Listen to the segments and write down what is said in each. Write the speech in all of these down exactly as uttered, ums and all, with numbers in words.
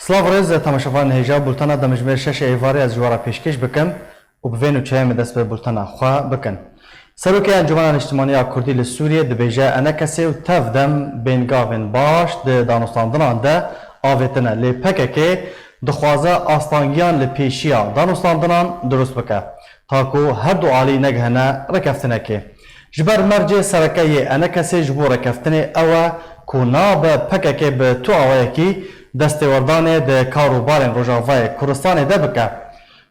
Silav rêz temaşevanên hêja, bultena demjimêr şeş ê êvarê ez ji we re pêşkêş bikim û bi vê nûçeyê em ê dest bi bultena xwe bikin. Serokê Encûmena Niştimanî ya Kurdî li Sûriyê dibêje, ENKSê û tev dem bêngavên baş di danûstandinan de avêtine, lê PKK dixwaze astangiyan li pêşiya danûstandinan dirust bike, ta ku her du alî negihine rêkeftinekê. Ji ber mercê sereke yê ENKSê ji bo rêkeftinê ew e ku nabe PKK bi tu awayekî destêwerdanê di kar û barên Rojavayê Kurdistanê de bike.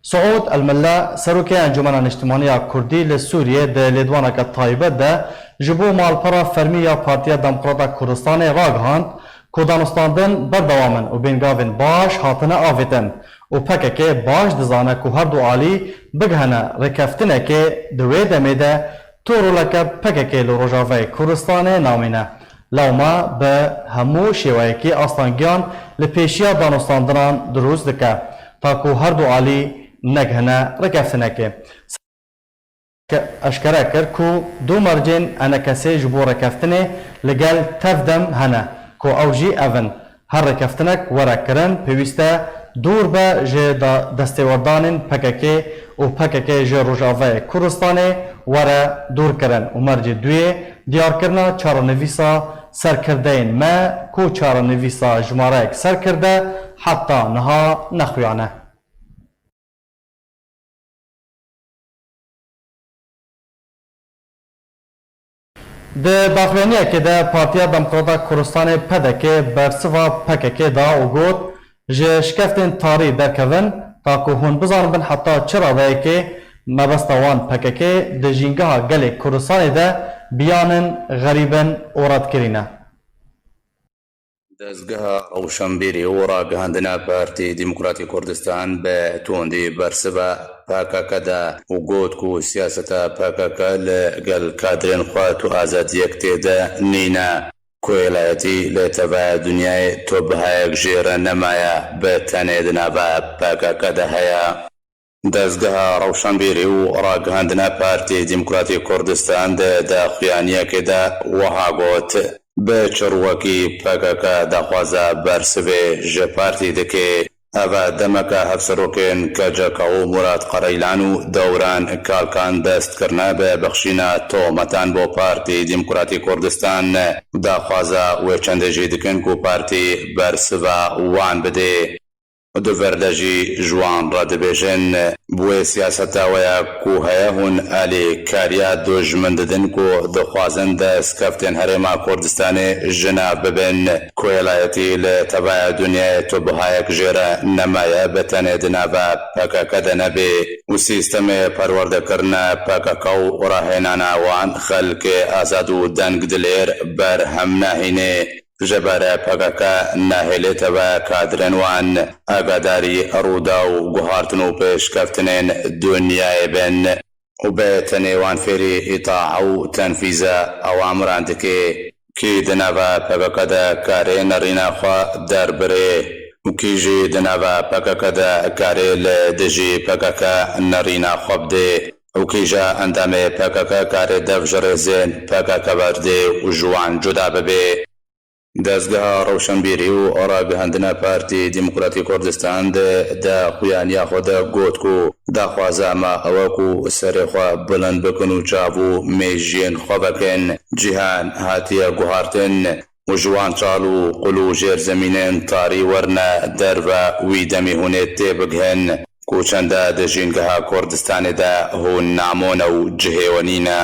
Suud El-Milla, serokê Encûmena Niştimanî ya Kurdî li Sûriyê, di lêdwaneke taybet de ji bo malpera fermî ya Partiya Demokrata Kurdistanê ragihand ku danûstandin berdewam in û bêngavên baş hatine avêtin û PKK baş dizane ku her du alî bigihene rêkeftinekê, di wê demê de tu roleke PKK li Rojavayê Kurdistanê namîne. Lewma bi hemû şêweyekî astangiyan li pêşiya danûstandinan dirûst dike, ta ku her du alî negihine rêkeftinekê. Ke eşkere kir ku du mercên ENKSê ji bo rêkeftinê li gel tev dem hene, ku ew jî ev in: her rêkeftinek were kirin, pêwîst e dûr be ji da-, destêwerdanên PKK û PKK ji Rojavayê Kurdistanê were dûr kirin û mercê duyê diyarkirina çarenivîsa serkirdeyên me, ku çarenivîsa jimareyek serkirde heta niha nexuyane. Di daxuyaniyekê de Partiya Demokrata Kurdistanê, PDK, bersiva PKK da û got, ji şikeftên tarî derkevin, ta ku hûn bizanibin heta çi radeyekê mebesta wan, PKK, di jîngeha gelê Kurdistanê de biyanên xerîb in û redkirî ne. Dezgeha Rewşenbîrî û Ragihandina Partî Demokratî Kurdistan bi tundî bersiva PKK da û got ku siyaseta PKK li gel kadrên xwe tu azadiyek tê de nîne. Koyelayetî li tevaya dinyayê tu bihayek jê re nemaye, bi tenê di nava PKK de heye. Dezgeha Rewşenbîrî û Ragihandina Partî Demokratî Kurdistan di daxuyaniyekê de wiha got, bi çirwekî PKK daxwaza bersivê ji partî dike. Ev e demeke hevserokên KCK û Murat Qereylan û Dewran Kalkan dest kirine bi bexşîna tometan bo Partî Demokratî Kurdistan. Daxwaza wê çendê jî dikin ku partî bersiva wan bidê. Di vir de jî ji wan re dibêjin, bi wê siyaseta we ya ku heye hûn alîkariya dojmin didin ku dixwazin destkeftên Herêma Kurdistanê ji nav bibin. Koyelayetî li tevaya dinyayê tu bihayek jê re nemaye, bi tenê di nava PKK de nebê û sîstemê perwerdekirina PKK û rahênana wan xelkê azad û dengdilêr berhem nahînê. Ji ber PKK nahêle tevaya kadrên wan agadarî rûdaw, guhartin û pêşkeftinên dinyayê bin û bi tenê wan fêrî îtaa û tenfîza ewamiran dike. Kî di nava PKK de karê nerîna xwe derbirê û kî jî di nava PKK de karê li dijî PKK nerîna xwe bidê û kîja endamê PKK karê dev ji rêzên PKK berdê û ji wan cuda bibê. Dezgeha Rewşenbîrî û Ragihandina Partî Demokratî Kurdistan di daxuyaniya xwe de got ku daxwaza me ew e ku serê xwe bilind bikin û çav û mêjiyên xwe vekin. Cîhan hatiye guhartin û ji wan çal û qul û jêrzemînên tarî werine derve, wî demî hûn ê têbigihin ku çenda di jîngeha Kurdistanê de hûn namûne û cihê we nîne.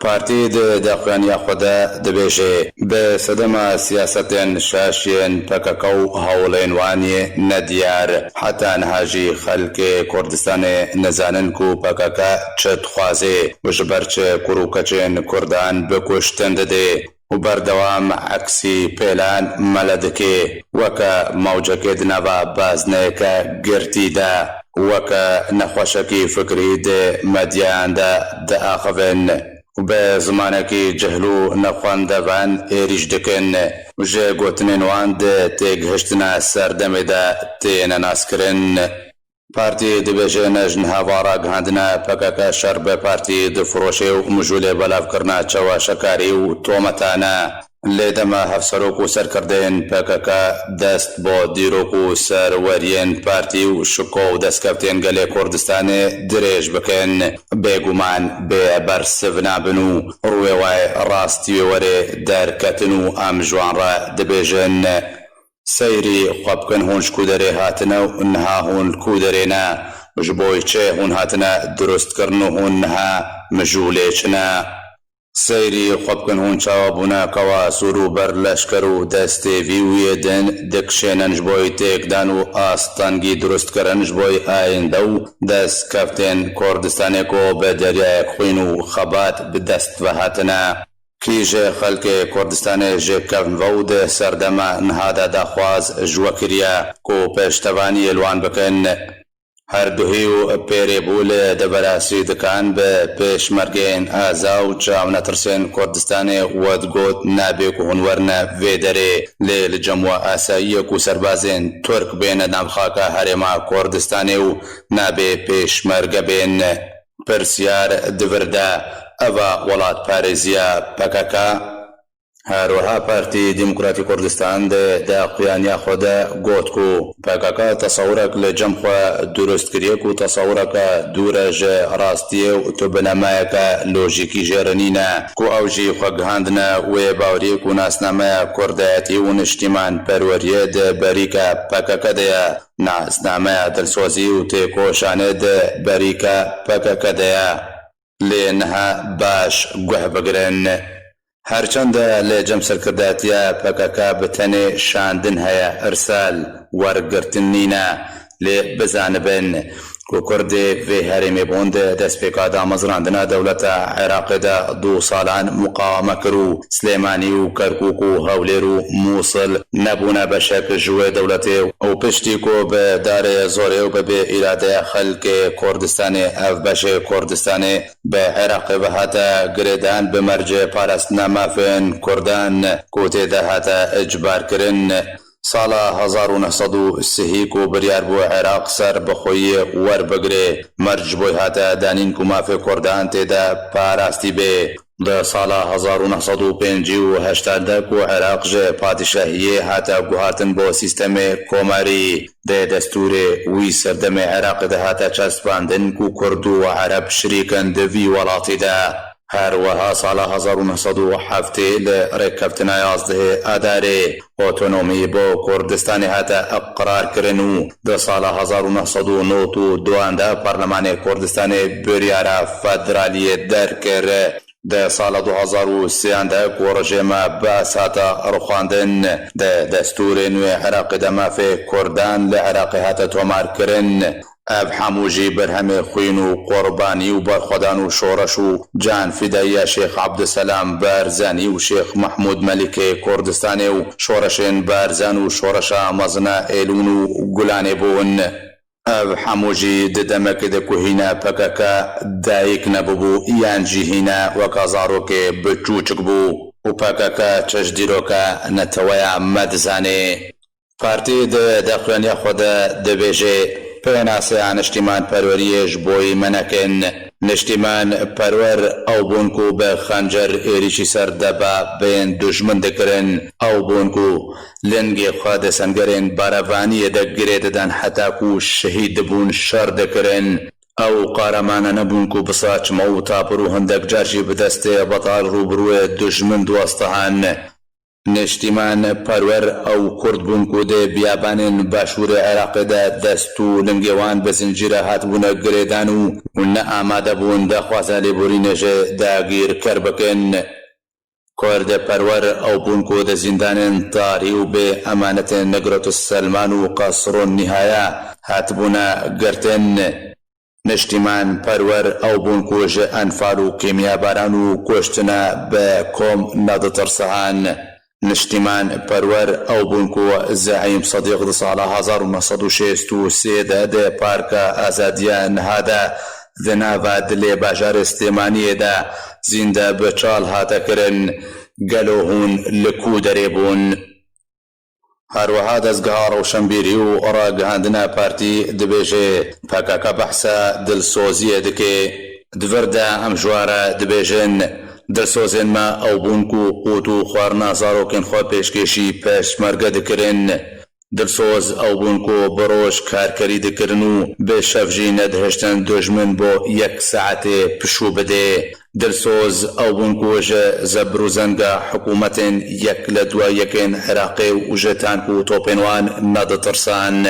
Partî di daxuyaniya xwe de dibêje, bi sedema siyasetên şaş yên PKK û hewlên wan yê nediyar, heta niha jî xelkê Kurdistanê nizanin ku PKK çi dixwaze û ji ber çi kur û keçên Kurdan bi kuştin didê û berdewam eksî pêlan mele dike, weke mewcekê di nava bazneyeke girtî de, weke nexweşekî fikrî di medyayan de diaxivin û bi zimanekî cehl û nexwendevan êrîş dikin û ji gotinên wan di têgihiştina serdemê de têne naskirin. Partî dibêje, ne ji niha va ragihandina PKK şer bi partî difiroşê û mijûlê belavkirina çewaşekarî û tometan e. Lê dema hevserok û serkirdeyên P K K dest bo dîrok û serweriyên partî û şiko û destkeftên gelê Kurdistanê dirêj bikin, bêguman bê bersiv nabin û rûyê wê rastî wê werê derketin û em ji wan re dibêjin, Seyrî xwe bikin, hûn ji ku derê hatine û niha hûn li ku derê ne? Ji bo çi hûn hatine dirustkirin û hûn niha mijûlê çi ne? Seyrî xwe bikin, hûn çawa bûne kewa sor û ber leşker û destê vî û yê din dikişênin ji bo têkdan û astengî dirustkirin ji bo ayînde û destkeftên Kurdistanê ku bi deryayek xwîn û xebat bi dest ve hatine. Kî ji xelkê Kurdistanê ji kevn ve û di serdema niha de daxwaz ji we kiriye ku pêştevaniyê li wan bikin? Her duhî û pêrê bû li devera Sîdikan bi pêşmergeyên aza û çavnetirsên Kurdistanê we digot, nabê ku hûn werine vê derê, lê li cem we asayî ye ku serbazên Tirk bêne nav xaka herêma Kurdistanê û nabê pêşmerge bên. Pirsyar di vir de, eva welatparêziya P K K? Her wiha Partî Demokratî Kurdistan di daxuyaniya xwe de got ku P K K tesewirek li cem xwe durust kiriye ku tesewireke dûr e ji rastiyê û tu binemeyeke lojîkî jê re nîne, ku ew jî xwe gihandine wê baweriyê ku nasnameya kurdayetî û niştîmanperweriyê di berîka P K K de ye. Nasnameya dilsozî û têkoşanê di berîka P K K de ye. Lê niha baş guh bigirin. Her çend li cem serkirdatiya P K K bi tenê şandin heye, îrsal, wergirtin nîne, lê bizanibin ku Kurdê vê herêmê bûn di destpêka damezrandina dewleta Iraqê de du salan muqaweme kir û Silêmanî û Kerkûk û Hewlêr û Mûsil nebûne beşek ji wê dewletê û piştî ku bi darê zorê û bi bê îradeya xelkê Kurdistanê ev beşê Kurdistanê bi Iraqê ve hate girêdan bi mercê parastina mafên Kurdan ku tê de hate icbarkirin. Sala hezar û neh sed û sihî ku biryar bû Iraq ser bi xweyî werbigire, merc ji bo hate danîn ku mafê Kurdan tê de parastî bê. Di sala hezar û neh sed û pêncî û heşt de ku Iraq ji padîşahiyê hate guhartin bo sîstemê komarî, di destûrê wî serdemê Iraqê de hate çespandin ku Kurd û Ereb şirîk in di vî welatî de. Her wiha sala hezar û neh sed û heftê li rêkeftina yazdehê Adarê otonomî bo Kurdistanê hate iqrarkirin û di sala hezar û neh sed û nod û duan de Parlemanê Kurdistanê biryara federaliyê derkir. Di sala du hezar û sêyan de ku rejêma Baas hate rixwandin, di destûrê nû yê Iraqê de mafê Kurdan li Iraqê hate tomarkirin. Ev hemû jî berhemê xwîn û qurbanî û berxwedan û şoreş û canfidayiya Şêx Ebdulselam Barzanî û Şêx Mehmûd Melîkê Kurdistanê û şoreşên Barzan û şoreşa mezin a Êlûn û Gulanê bûn. Ev hemû jî di demekê de ku hîna P K K dayik nebûbû yan jî hîna weka zarokê biçûçik bû û P K K çi ji dîroka neteweya me dizanê. Partî di daxuyaniya xwe de dibêje, pênaseya niştîmanperweriyê ji boyî me nekin. Niştîmanperwer ew bûn ku bi xencer êrîşî ser debabeyên dijmin dikirin. Ew bûn ku lingê xwe di sengerên barevaniyê de girê didan heta ku şehîd dibûn şer dikirin. Ew qaramane nebûn ku bi saçme û tapir û hindek car jî bi destê betal rûbirûyê dijmin diwestihan. Niştîman perwer ew Kurd bûn ku di biyabanên başûrê Iraqê de dest û lingê wan bi zincîre hatibûne girêdan û ne amade bûn daxwaza lêborînê ji dagîrker bikin. Kurd perwer ew bûn ku di zîndanên tarî û bê emanetên Negretu Selman û Qesrûn Nîhaya hatibûne girtin. Niştîman perwer ew bûn ku ji enfal û kîmyabaran û kuştina bi kom neditirsihan. Niştîman perwer ew bûn ku Zeîm Sedîq di sala hezar û neh sed û şêst û sê de di Parka Azadiya niha de di nava dilê bajarê Silêmaniyê de zînde bi çal hate kirin. Gelo hûn li ku derê bûn? Her wiha dezgeha rewşenbîrî û ragihandina partî dibêje, P K K behsa dilsoziyê dike. Di vir de em ji we re dibêjin, Dilsozên me ew bûn ku qût û xwarina zarokên xwe pêşkêşî pêşmerge dikirin. Dilsoz ew bûn ku bi roj karkerî dikirin û bi şev jî nedihiştin dojmin bo yek saetê pişû bidê. Dilsoz ew bûn ku ji zebr û zenga hikûmetên yek li dua yekên Iraqê û ji tank û topên wan neditirsan.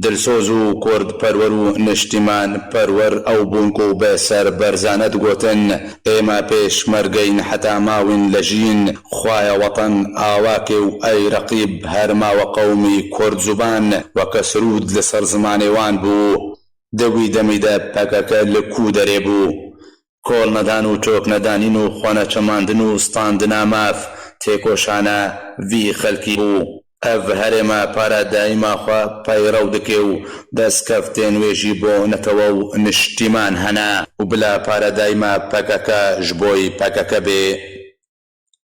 Dilsoz û kurdperwer û niştîmanperwer ew bûn ku bi serberzane digotin, ê me pêşmergeyîn heta mawîn lejîn, xwaya weten awakê û ey reqîb her ma we qewmî kurdzuban, weke sirûd li ser zimanê wan bû. Di wî demî de P K K li ku derê bû? Kol nedan û çok nedanîn û xwe neçemandin û standina maf, têkoşana vî xelkî bû. Ev herêma paradayîma xwe peyrew dike û destkeftên wê jî bo netewe û niştîman hene û bila paradayîma P K K ji bo yî P K K bê.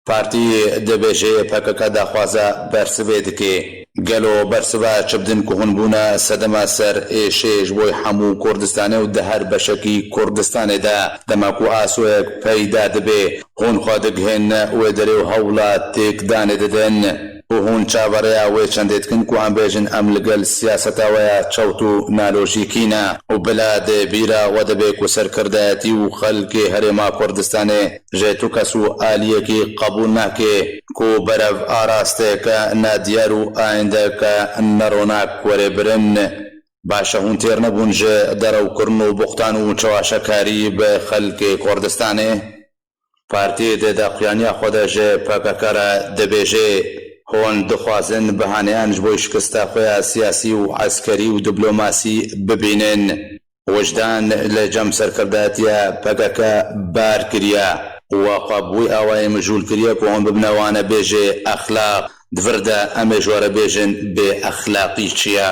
Partî dibêje P K K daxwaza bersivê dike. Gelo bersiva çi bidin ku hûn bûne sedema ser êşê ji bo hemû Kurdistanê û di her beşekî Kurdistanê de, dema ku asoyek peyda dibe, hûn xwe digihêne wê derê û hewla têkdanê didin û hûn çaverêya wê çendê dikin ku em bêjin em li gel siyaseta we ya çewt û nalojîkî ne û bila di bîra we dibe ku serkirdayetî û xelkê Herêma Kurdistanê ji tu kes û aliyekî qebûl nake ku berev arasteyeke nadiyar û ayîndeyeke neronak were birin. Baş e, hûn têr nebûn ji derewkirin û buxtan û çewaşekarî bi xelkê Kurdistanê? Partî di daxuyaniya xwe de ji P K K re dibêje, hûn dixwazin bihaneyan ji bo şikesta xwe ya siyasî û eskerî û diplomasî bibînin. Wijdan li cem serkirdatiya P K K bar kiriye û we xwe bi wî awayî mijûl kiriye ku hûn bibine wane bêjê exlaq. Di vir de em ê ji we re bêjin bêexlaqî çi ye?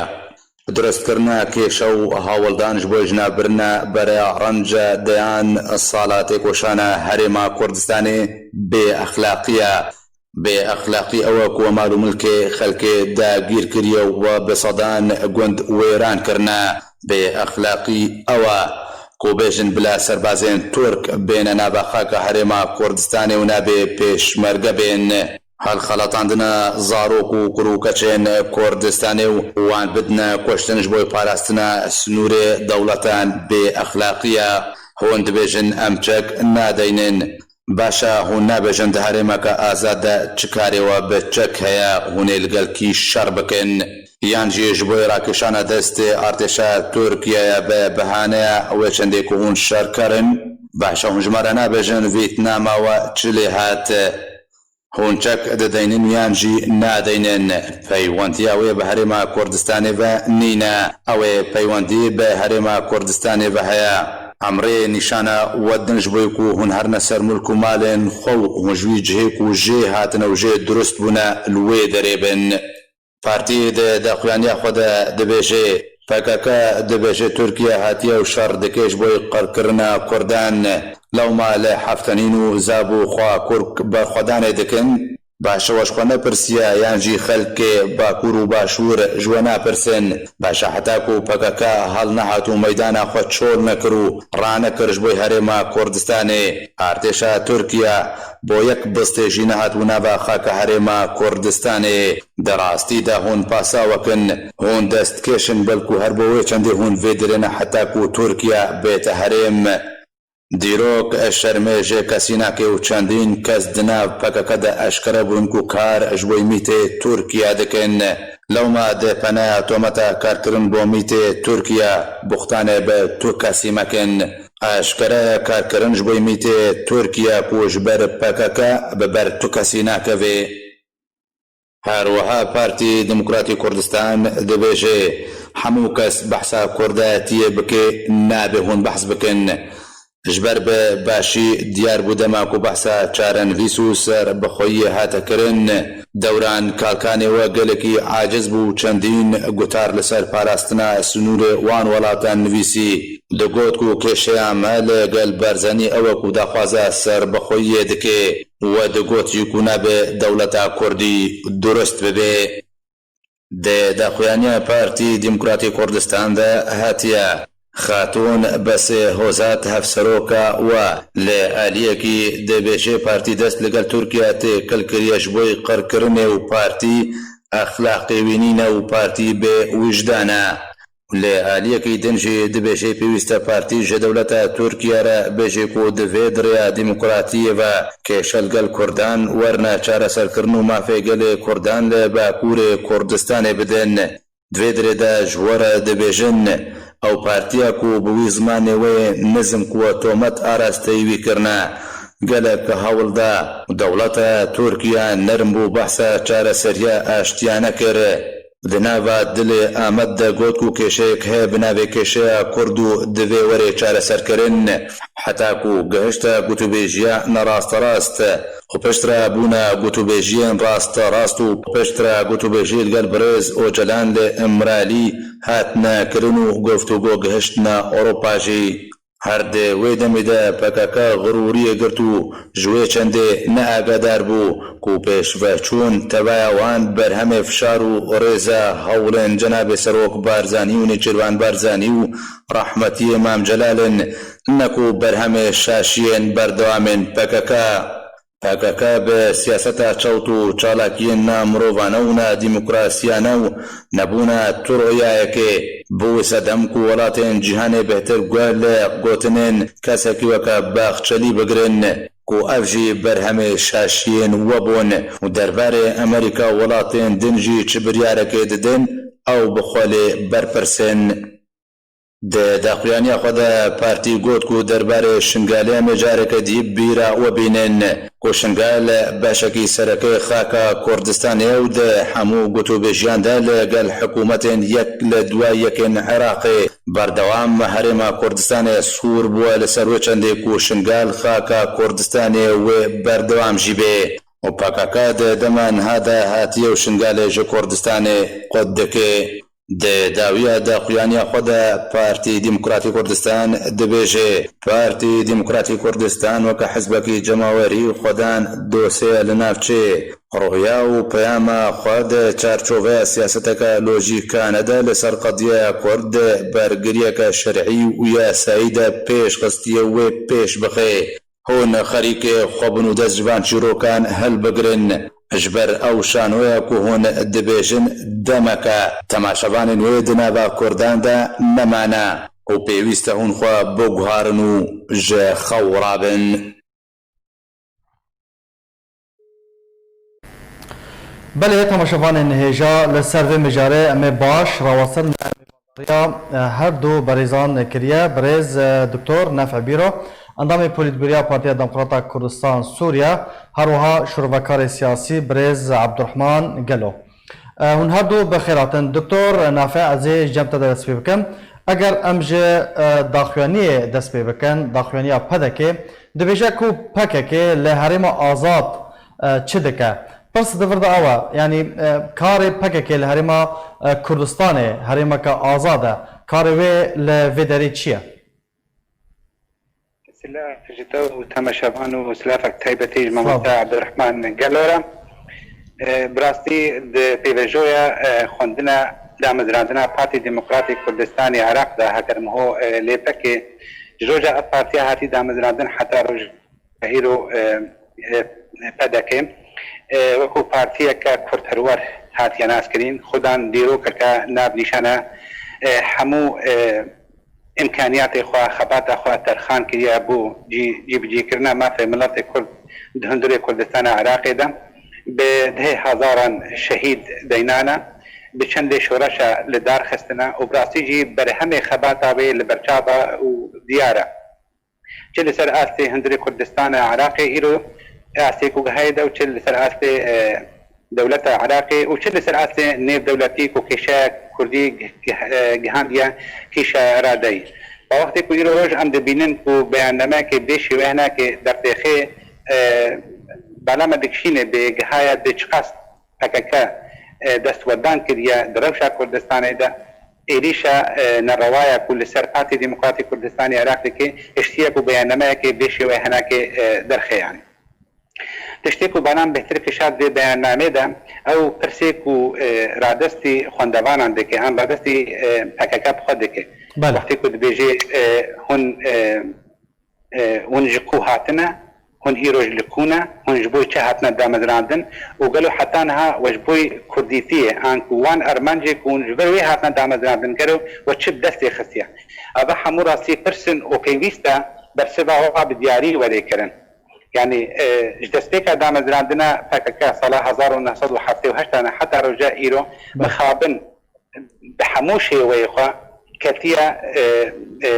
Durustkirina kêşe û hawldan ji bo ji nav birina bereya renca deyan sala têkoşana Herêma Kurdistanê bêexlaqî ye. Bêexlaqî ew e ku we mal û milkê xelkê dagîr kiriye û we bi sedan gund wêran kirine. Bêexlaqî ew e ku bêjin bila serbazên Tirk bêne nava xaka Herêma Kurdistanê û nabê pêşmerge bên. Hilxelatandina zarok û kur û keçên Kurdistanê û wan bidine kuştin ji bo parastina sînorê dewletan bêexlaqî ye. Hûn dibêjin em çek nadeynin. Baş e, hûn nabêjin di herêmeke azad de çi karê we bi çek heye, hûn ê li gel kî şer bikin? Yan jî ji bo rakişana destê artêşa Tirkiyeyê bi behaneya wê çendê ku hûn şerker in? Baş e, hûn ji me re nabêjin Vîtnama we çi lê hat? Hûn çek dideynin yan jî nadeynin? Peywendiya wê bi Herêma Kurdistanê ve nîne. Ew ê peywendî bi Herêma Kurdistanê ve heye. Em rê nîşana we din ji bo ku hûn herine ser milk û malên xwe û hûn ji wî cihê ku jê hatine û jê durust bûne li wê derê bin. Partî di daxuyaniya xwe de dibêje, P K K dibêje Tirkiye hatiye û şer dike ji bo qirkirina Kurdan. Lewma li Heftenîn û Zab û Xwakurk berxwedanê dikin. Baş e, we ji xwe nepirsiye yan jî xelkê Bakur û Başûr ji we napirsin? Baş e, heta ku P K K hilnehat û meydana xwe çol nekir û ranekir ji bo herêma Kurdistanê, artêşa Tirkiye bo yek bistê jî nehat û nava xaka herêma Kurdistanê. Di rastî de hûn pasawek in, hûn destkêş in, belkû her bo wê çendê hûn vê dirêne heta ku Tirkiye bête herêm. Dîrok şermê ji kesî nake û çendîn kes di nav P K K de eşkere bûn ku kar ji bo mîtê Tirkiye dikin. Lewma di peneya tometa karkirin bo mîtê Tirkiye, buxtanê bi tu kesî mekin. Eşkere ye karkirin ji bo mîtê Tirkiye ku ji ber P K K bi ber tu kesî nakeve. Her wiha Partî Demokratî Kurdistan dibêje, hemû kes behsa kurdayetiyê bike, nabe hûn behs bikin. Ji ber bi başî diyar bû dema ku behsa çarenivîs û serbixweyiyê hate kirin, Dewran Kalkanê we gelekî aciz bû û çendîn gutar li ser parastina sinûrê wan welatan nivîsî. Digot ku kêşeya me li gel Barzanî ew e ku daxwaza serbixweyiyê dike. We digot jî ku nabe dewleta kurdî durust bibe. Di daxuyaniya Partî Demokratî Kurdistan de hatiye, Xatûn Besê Hozat hevseroka we li aliyekî dibêje partî dest li gel Tirkiye têkil kiriye ji bo qirkirinê û partî exlaqê wî nîne û partî bê wijdan e. Li aliyekî din jî dibêje pêwîst e partî ji dewleta Tirkiye re bêje ku di vê direya demokratiyê ve kêşe li gel Kurdan werine çareserkirin û mafê gelê Kurdan li Bakurê Kurdistanê bidin. Di vê dirê de ji we re dibêjin, ew partiya ku bi wî zimanê wê nizm ku we tomet arasteyî wî kirine, gelek hewl da dewleta Tirkiye nerm bû behsa çareseriya aştiyane kir. Di nava dilê Amed de got ku kêşeyek heye bi navê kêşeya Kurd û divê were çareserkirin. Heta ku gihişte gotûbêjiya nerasterast û piştre bûne gotûbêjiyên rasterast û piştre gotûbêjiyê li gel birêz Ocalan li Îmralî hatine kirin û guftûgo gihiştine Ewropa jî. Her di wê demê de P K K xirûriyê girt û ji wê çendê neagadar bû ku pêşveçûn tevaya wan berhemê fişar û rêza hewlên Cenabê Serok Barzanî û Nêçîrvan Barzanî û rehmetiyê Mam Celal in, ne ku berhemê şaşiyên berdewamên P K K. P K K bi siyaseta çewt û çalakiyên na mirovane û na demokrasiyane û nebûna Tirkiyeyekê bû sedem ku welatên cîhanê bêhtir guh li gotinên kesekî weke Baxçelî bigirin ku ev jî berhemê şaşiyên we bûn û derbarê Amerîka welatên din jî çi biryarekê didin, ew bi xwe lê berpirs in. Di daxuyaniya xwe de partî got ku derbarê Şingalê em ê careke dî bîra we bînin ku Şingal beşekî sereke xaka Kurdistanê ye û di hemû gotûbêjiyan de li gel hikûmetên yek li duwa yekên Iraqê berdewam Herêma Kurdistanê sûr bûye li ser wê çendê ku Şingal xaka Kurdistanê wê berdewam jî bê. Û P K K di dema niha de hatiye û Şingalê ji Kurdistanê qut dike. Di dawiya daxuyaniya xwe de Partî Demokratî Kurdistan dibêje, Partî Demokratî Kurdistan weke hizbekî cemawerî xwedan doseya li navçeyê, roya û peyama xwe di çarçoveya siyaseteke lojîkane de li ser qediyeya Kurd di bergiriyeke şer'î û yasayî de pêş xistiye wê pêş bixe. Hûn xerîkê xwe bin û dest ji van çîrokan hilbigirin. Ji ber ew şanoya ku hûn dibêjin demeke temaşevanên wê di nava Kurdan de nemane û pêwîst e hûn xwe biguharin û ji xew rabin. Belê, temaşevanên hêja, li ser vê mijarê em ê baş rawestin. Riya, e, her du berêzan kiriye, birêz, e, Doktor Nef'e Bîro, endamê Polîtbûroya Partiya Demokrata Kurdistan Sûriye, her wiha şûrovekarê siyasî birêz Abdurrahman Gelo. E, hûn her du bi xêr hatin. Doktor Nef'e, ez ê ji cem te de dest pê bikim. Eger em ji, e, daxuyaniyê dest pê bikin, daxuyaniya P D K'ê, dibêje ku P K K li herêma azad e, çi dike? Pirs di vir de ew e, yanî, e, karê P K K li herêma, e, Kurdistanê, herêmeke azad e, karê wê li vê derê çi ye? Silav ji te û temaşevan û silavek taybetî ji Sağ ol. Mamoste Abdurrahman Gelo re. E, bi rastî di pêvajoya, e, xwendina damezrandina Partî Demokratî Kurdistanê Iraq de heger miho, e, lê pekê ji roja ev partiya hatî damezrandin heta roj îro, e, e, P D K, e, wekû partiyeke kurdperwer hatiye naskirîn, xudan dîrokeke navnîşan e, e, hemû, e, îmkaniyatê xwe, xebata xwe terxan kiriye bo cî-, cîbicîkirina mafê miletê Kurd di hundirê Kurdistana Iraqê de. Bi dehê hezaran şehîd deynane, bi çendê şoreşa li dar xistine û bi rastî jî berhemê xebata wê li berçav e û diyar e. Çi li ser astê hundirê Kurdistana Iraqê îro, astê ku gihayê de û çi li ser astê, e, dewleta Iraqê û çi li ser astê nêvdewletî ku kêşeya Kurdî gi-, gi-, e, gihandiye kêşeya iradeyî. Bi wextê ku îro roj em dibînin ku beyannameyekê bi vê şêweyê hinekê dertêxê, e, bala me dikişîne bê gihaya bê çiqas P K K, e, destwerdan kiriye di rewşa Kurdistanê de, êrîşa, e, nerewaya ku li ser Partî Demokratîk Kurdistanê Iraqê dike, hiştiye ku beyannameyekê bi vê şêweyê hinekê, e, derxeyanî. Tiştê ku Baran bêhtir kişand vê beyannamê de, ew pirsê ku, e, radestî xwendevanan dike, an radestî, e, P K K bi xwe dike. Bele. Wextê ku dibêje, e, hûn, e, e, hûn ji ku hatine, hûn îro ji li ku ne, hûn ji bo çi hatine damezrandin û gelo heta niha we ji bo kurdîtiyê, an ku wan armancê ku hûn ji ber wê hatine damezrandin, gelo we çi bi destê xistiye? Eva hemû rastî pirs in û pêwîst e bersiva wan bi diyarî were kirin. Yanî, e, ji destpêka damezrandina P K K sala hezar û neh sed û heftê û heşt heta roja îro, Bele. mixabin bi hemû şêweyê xwe ketiye, e, e,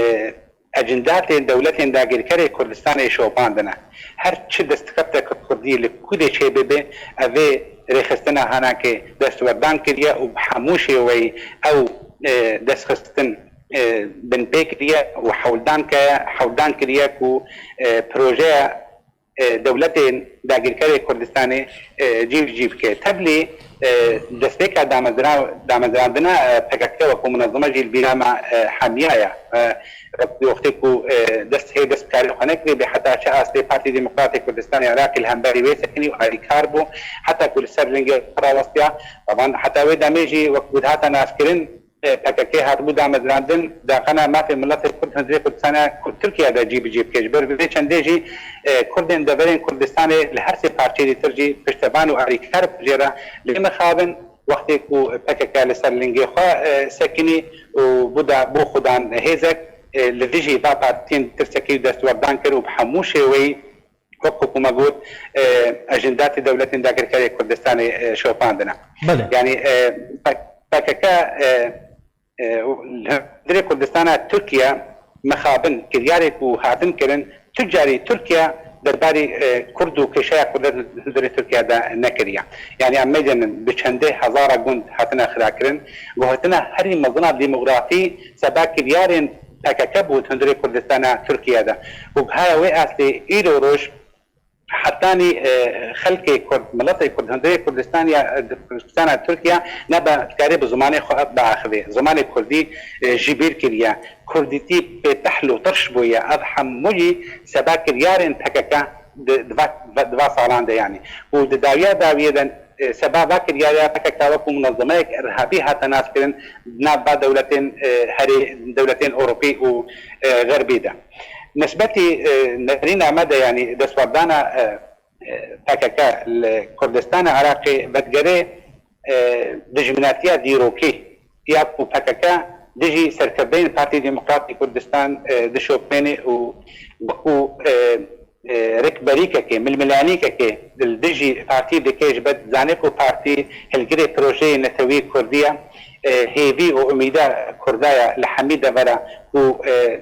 ecindatên dewletên dagirkerê Kurdistanê şopandine. Her çi destkeftek kurdî li ku dê çêbibe, ev ê rêxistina hanakê destwerdan kiriye û bi hemû şêweyî ew, e, destxistin, e, binpê kiriye û hewldan ke-, hewldan kiriye ku, e, projeya, e, dewletên dagirkerê Kurdistanê, e, cî bi cî bike. Tevlî, e, destpêka damezra-, damezrandina, e, P K K wekû munezeme jî li bîra me, e, hemiya ye. E, wek-, wextê ku, e, dest hê dest bi karê xwe nekirê bê, heta çi astê Partî Demokratê Kurdistanê Iraqê li hemberî wê sekinî û alîkar bû, heta ku li ser lingê xwe rawestiya. Taban heta wê demê jî wek ku dihata naskirin, e, P K K hatibû damezrandin, daxana mafê miletê Kurd hundirê Kurdistana Kurd Tirkiye de cî bi cî bike. Ji ber vê çendê jî, e, Kurdên deverên Kurdistanê li her sê parçeyê dîtir jî piştevan û alîkar jê re lê mixabin, wextê ku P K K li ser lingê xwe, e, sekinî û bû da, bû xudan hêzek, e, li dijî va partiyên tirsekî destwerdan kir û bi hemû şêweyî, wek ku me got, e, ejendatê dewletên dagirkerê Kurdistanê, e, şopandine. Belê. Yanî, e, P K K, e, e, hundirê Kurdistana Tirkiye mixabin kiryarê ku hatin kirin, tu carî Tirkiye derbarî, e, Kurd û kêşeya Kurd hundirê Tirkiye de nekiriye. Yanî em medyanin bi çendê hezara gund hatine xirakirin. Guhertina herî mezin a demografî seba kiryarên P K K bû hundirê Kurdistana Tirkiye de. Û bi haya wê astê îro roj hetanî, e, xelkê Kurd, miletê Kurd, hundirê Kurdistan ya, e, Kurdistana Tirkiye nebe dikarê bi zimanê xwe biaxivê. Zimanê Kurdî, e, ji bîr kiriye. Kurdîtî pê tehl û tirş bûye. Ev hemû jî seba kiryarên P K K di, di va, di va salan de yanî. Û di dawiya dawiyê de, e, seba va kiryariya P K K wekû munezemeyek irhabî hate naskirin di nav va dewletên, e, herê, dewletên Ewropî û, e, Xerbî de. Nisbetî, e, nerîna me de, yanî destwerdana, e, e, P K K li Kurdistana Iraqê vedigere, e, dijminatiya dîrokî ya ku P K K dijî serkirdeyên Partî Demokratî Kurdistan, e, dişopêne û wekû, e, e, rikberîkekê, milmilanîkekê li dijî partî dike, ji ber dizane ku partî hilgirê projeyê netewî kurdî ye, e, hêvî û umîda kurda ye li hemî devera ku, e,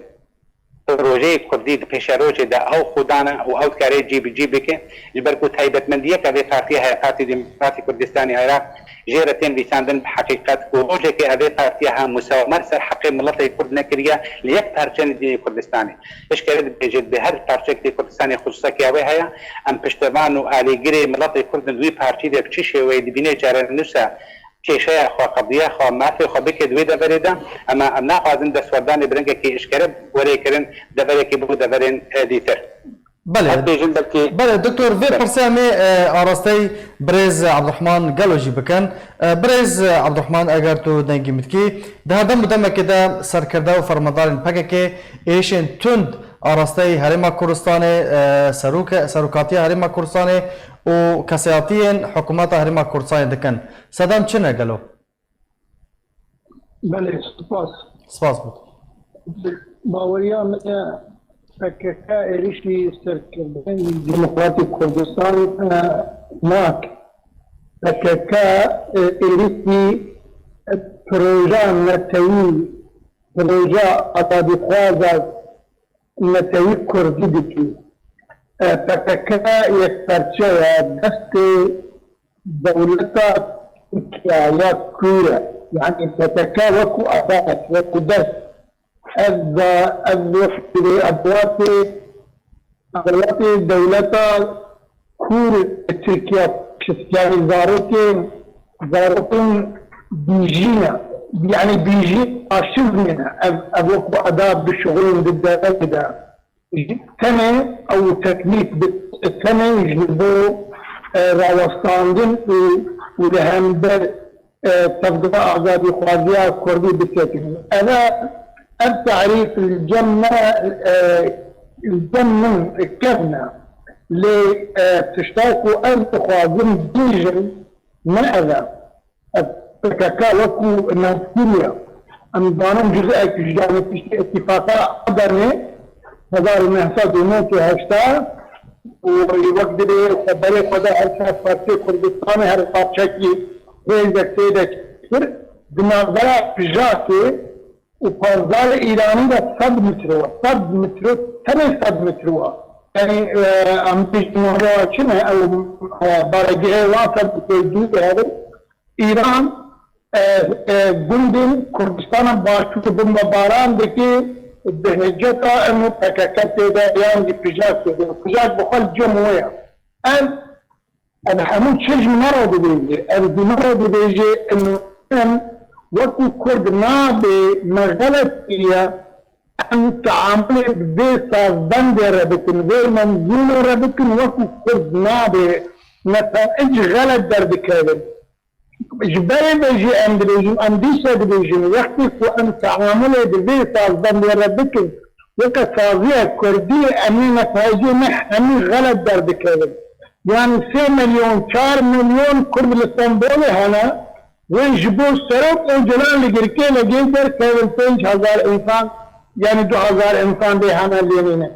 projeyê kurdî di pêşerojê de ew xudan e û ew dikare cî bi cî bike, ji ber ku taybetmendiyeke vê partiyê heye, Partî Demokratî Kurdistanê Iraq, jê re tên vîsandin bi heqîqet ku rojekê evê partiya ha musaweme li ser heqê miletê kurd nekiriye li yek parçe nêdînê Kurdistanê. Eşkere dibêje, di her parçeyek dê Kurdistanê xusûseke wê heye, em piştevan û alîgirê miletê kurd in di wî partî de bi çi şêweyê dibîne çarenûsa kêşeya xwe, qediya xwe, mafê xwe bike di wê deverê de, ema em naxwazin destwerdanê bi rengekî eşkere were kirin, deverekî bo deverên, e, dîtir. Belê. Ez bêjim belkî Belê, doktor, vê Belê. pirsê em ê, e, arasteyî birêz Abdurrahman Gelo jî bikin. E, birêz Abdurrahman, eger tu dengî min dikî, di her dem û demekê de serkirde û fermandarên P K K êşên tund arasteyî Herêma Kurdistanê, e, serok-, serokatiya Herêma Kurdistanê û kesayetiyên hikûmeta Herêma Kurdistanê dikin. Sedem çi ne gelo? Belê, spas. Spas bû. Baweriya min e, P K K êrişî serkirdeyên Demokratîk Kurdistan, e, nak. P K K, e, êrişî, e, proja netewî, proja azadîxwaza netewî kurdî dikî. E, P K K yekperçe ye, destê dewleta Tirkiye ya kûr e. Yanî P K K wekû adat, wekû dest. Ev da, ev doh bê, ev welatê, ev welatê dewleta kûr Tirkiye, yanî zarokên, zarokên bîjî ne. Yanî bîjî aşiv ne. Ev, ev wekû adat dişixulin di deverê de. Ji tenê ew teknîk bi tenê ji bo e, rawestandin û, û li hember, e, tevgera azadîxwaziya Kurdî bisekinin. Eve, ev tarîf li cem me, e, li cem min kevn e. Lê, e, tişta ku ez dixwazim bêjim, ne ev e. P K K wekû navkiriye. Em zanin cuz'ek ji danepiştê Îtîfaqa Adenê hezar û neh sed û nod û heştê û wek dibê xeberê xwe de her sê Partiyê Kurdistanê her parçekî hêzek tê de kir. Di navbera PJAKê û Panzerê Îranî de sed metro, sed metro, tenê sed metro. Yani, e, em bêjin navbera çi ne? Ew, e, baregihê wan sed metro dûr diherin. Îran, e, e, gundên Kurdistana Başûr bombebaran dike, bi hiceta em û P K K tê de yan jî PJAK tê de. PJAK bi xwe li cem wê ye. Ev, ev hemû çi ji me re dibêje? Ev ji me re dibêje, em, em wekû Kurd nabe me xelet kiriye, em teamulê bi vê sazbendê re bikin, vê menzûmê re bikin, wekû Kurd nabe netaic xelet derdikevin. Ji berê ve jî em dibêjin, em dîsa dibêjin, wextê ku em teamulê bi vê sazbendê re bikin, weke saziyek kurdî, em ê netayicê me hemî xelet derdikevin. Yani sê milyon, çar milyon Kurd li Stenbolê hene, wê ji bo Serok Ocalan li Girkê legê derkevin pênc hezar însan, yani du hezar însan dê hene lê nîne.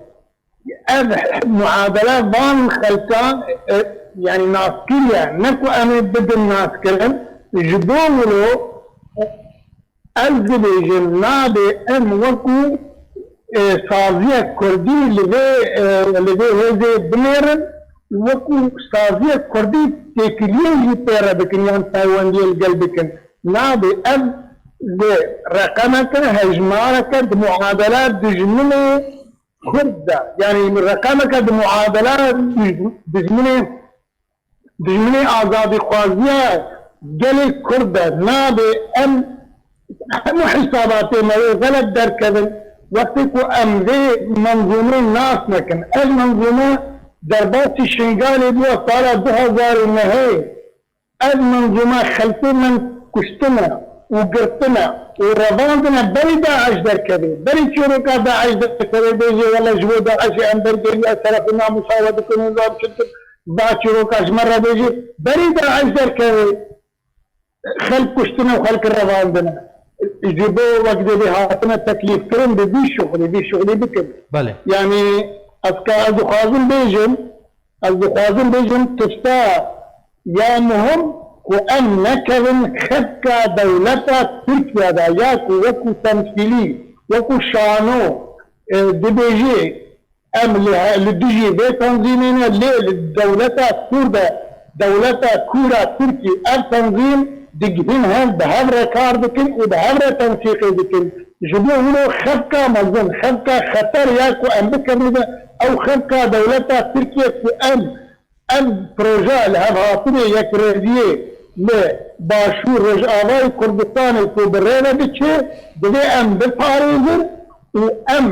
Ev muadele van xelkan, e, yani naskiriye, ne ku em ê bidin naskirin, ji bo wilo ez dibêjim, nabê em wekû, e, saziyek kurdî li vê, e, li vê hêzê binêrin, wekû saziyek kurdî têkiliyê jî pê re bikin yan peywendiyê li gel bikin. Nabê ev li reqemeke, hejmareke di muadela dijminê Kurd de, yani reqemeke di muadela dijminê, dijminê azadîxwaziya gelê Kurd de nabe em hemû hisabatê me wê xelet derkevin. Wextê ku em vê menzûmê nas nekin, ev menzûme derbasî Şingalê bûye sala du hezar û nehê. Ev menzûme xelkê me kuştine û girtine û revandine berî DAIŞ derkeve. Berî çîroka DAIŞ derkeve, bêjê wele ji bo DAIŞê em dergehî, ez terefê namusa we dikim û zam çi dikim. Va çîroka ji me re bêjê, berî DAIŞ derkeve. Xelk kuştine û xelk revandine. Ji bo wek dibê hatine teklîfkirin bi vî şixulî, vî şixulî bikin. Belê. Yani ez ka ez dixwazim bêjim, ez dixwazim bêjim tişta ya muhim ku em nekevin xepka dewleta Tirkiye de ya ku wekû temsîlî, wekû şano, e, dibêjê em li he-, li dijî vê tenzîmê ne, lê li dewleta Kûr de, dewleta Kûr a Tirkî ev tenzîm digihîn hev, bi hev re kar dikin û bi hev re tensîqê dikin. Ji bo wilo xepka mezin, xepka xeter ya ku em bikevin de, ew xepka dewleta Tirkiye ku em, em proje li hev hatinê yekrêziyê li Başûr Rojavayê Kurdistanê ku bi rê ve diçe, divê em biparêzin û em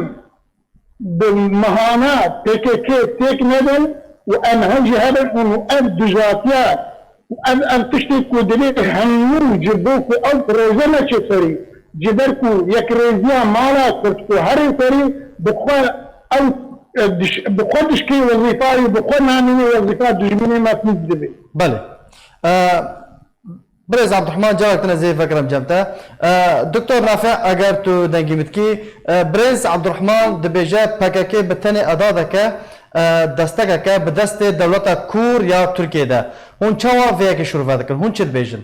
bi mehana P K K têk nedin û em hev jî hebin û ev dijatiya û ev, ev tiştê ku divê hemû ji bo ku ew proje neçe serî, ji ber ku yekrêziya mala Kurd ku herê serî bi xwe ew, e, diş-, bi xwe dişkê wezîfa û bi xwe namînê wezîfa dijminê me pîs dibê. Belê. E, Birêz Abdurrahman, carek din ez ê vegerim cem te. E, Doktor Rafi, eger tu dengî min dikî, e, Birêz Abdurrahman dibêje P K K bi tenê edadeke, e, destekeke bi destê dewleta Kûr ya Tirkiyê de. Hûn çawa vê yekê şûrve dikin? Hûn çi dibêjin?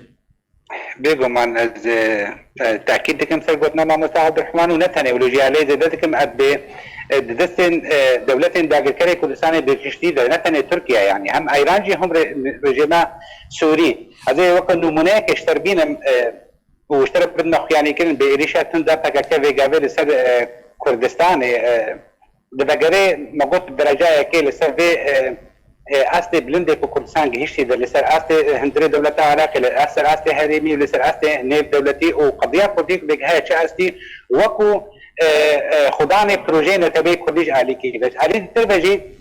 Bêguman ez, e, e, tekîd dikim ser gotina mamosta Abdurrahman û ne tenê wilo jî ya lê zêde dikim ev bê, e, di destên, e, dewletên dagirkerê Kurdistanê bi giştî de ne tenê Tirkiye, yani hem Eyran jî hûn rê-, rejîma Sûrî. Ez ê weke nimûneyekê ji te re bînim, e, û ji te re bidime xuyanîkirin, bi êrîşa tund a P K K vê gavê li ser, e, Kurdistanê, e, di vegerê me got dereca yekê li ser vê, e, e, astê bilindê ku Kurdistan gihiştî de, li ser astê, e, hundirê dewleta Iraqê, li ser astê herêmî û li ser astê nêvdewletî û qediya Kurdî ku bêgihe çi astî, wekû, e, e, xudanê projeyê neteweyê Kurdî ji alîkî ve. Ji alî ditir ve jî,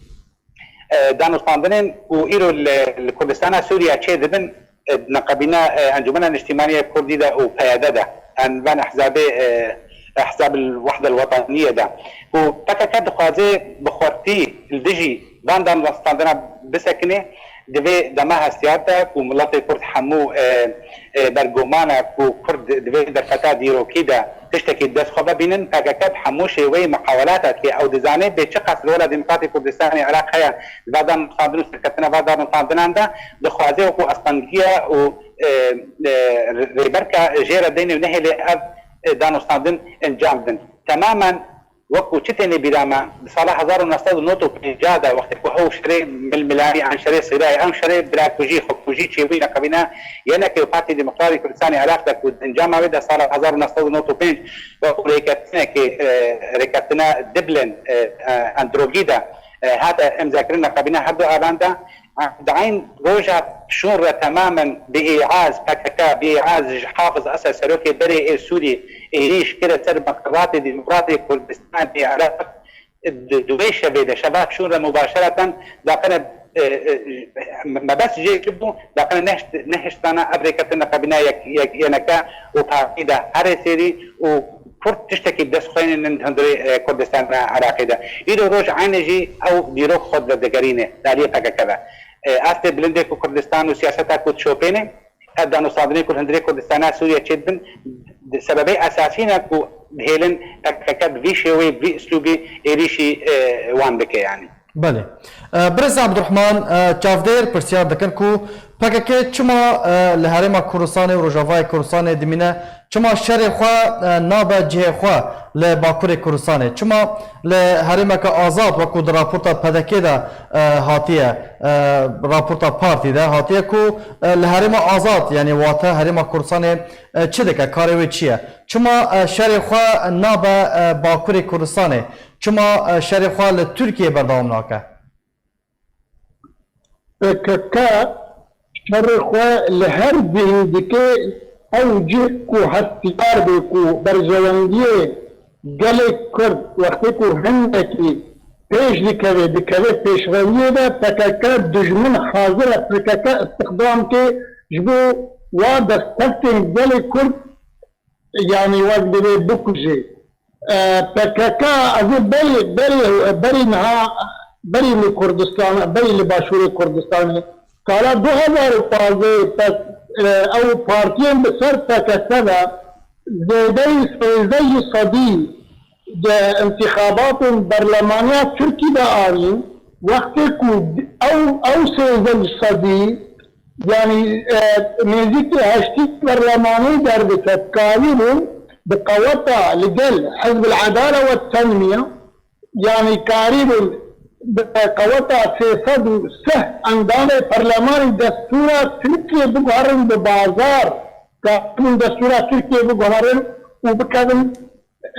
e, danûstandinên ku îro li, li Kurdistana Sûriye çê dibin, e, neqebîna, e, Encûmena Niştîmanî ya Kurdî de û P Y D de, em van ehzabê, e, Ehzab el Wehde el Wetaniyê de, ku P K K dixwaze bi xwertî li dijî van danûstandina bisekine, di vê dema hestiyar de ku miletê Kurd hemû, e, e, berguman e ku Kurd di vê derfeta dîrokî de tiştekî dest xwe ve bînin, P K K bi hemû şêweyî muhawelata dike. Ew dizane bê çiqas rola Demokratê Kurdistanê Iraq heye, di va danûstandin û serkeftina va danûstandinan de dixwaze wekû astengiya û, e, e, rêberka jê re deyne û nehêle ev, e, danûstandin encam bidin. Temamen wekû çi têne bîra me, di sala hezar û neh sed û nod û pêncî de wextê ku ew şerê milmilanî, an şerê Sîrayê, an şerê birakujî, xwekujî çêbûyî neqebîna Y N K û Partî Demokratî Kurdistanê Iraq de ku di encama wê de sala hezar û neh sed û nod û pênc wekû rêkeftinekê, e, rêkeftina Dublin, e, e, Androgî de, e, hate îmzakirin neqebîna her du alan de, di eyn roja şûn re temamen bi îaz P K K, bi îaz ji Hafiz Esed serokê berê ê Sûrî êrîş kire ser meqeratê Demokratê Kurdistanê Iraq. Di, di wê şevê de, şeva şûn re mubaşereten daqine, e, e, mebest jê çi bû, daqine nehişt-, nehiştana ev rêkeftin neqebîna yek, yek, Y N K û partî de herê sêrî û Kurd tiştekî bi dest xwe yênin hundirê, e, Kurdistana Iraqê de. Îro roj eynê jî ew dîrok xwe ve digerîne di aliyê P K K ve. E, astê bilindê ku Kurdistan û siyaseta ku dişopêne, ev danûstandinê ku li hundirê Kurdistana Sûriye çêdibin, di sebebê esasî ne ku dihêlin P K K bi vî şêweyê, bi vî uslûbî êrîşî, e, wan bike yanî. Belê. E, Birêz Abdurrahman, e, çavdêr pirsyar dikin ku P K K çima, e, li Herêma Kurdistanê û Rojavayê Kurdistanê dimîne, çima şerê xwe, e, nabe cihê xwe li Bakurê Kurdistanê? Çima li herêmeke azad, wekû di raporta P D K de, e, hatiye, e, raporta partî de hatiye ku, e, li herêma azad, yanî wate Herêma Kurdistanê, e, çi dike, karê wê çi ye? Çima, e, şerê xwe nabe, e, Bakurê Kurdistanê? Çima, e, şerê xwe li Tirkiyê berdewam nake? P K K şerê xwe li her cihê dike, ew cih ku hestiyar be ku berjewendiyê gelê Kurd wextê ku hindekî pêş dikeve, dikeve pêşreviyê de P K K dijmin hazir e P K K istixdam ke ji bo wa destkeftên gelê Kurd yanî wek divê bikujê. E, P K K, ez ê berî, berî, berî niha, berî li Kurdistan, berî li Başûrê Kurdistanê, sala du hezar û pazdeh pes, e, ew partiyên bi ser P K K de zêdeyî sêzdeh ji sedî di intixabatên berlemaniya Tirkî de anîn, wextê ku ew, ew sêzdeh ji sedî, yanî, e, nêzîkî heştî berlemanî derdiket, karîbûn bi qeweta li gel Hizb el Edale ve Tenmiye, yanî karîbûn bi qeweta sê sed û sih endamê perlemanî destûra Tirkiyê biguherin bi bazar, karîbûn destûra Tirkiyê biguherin û bikevin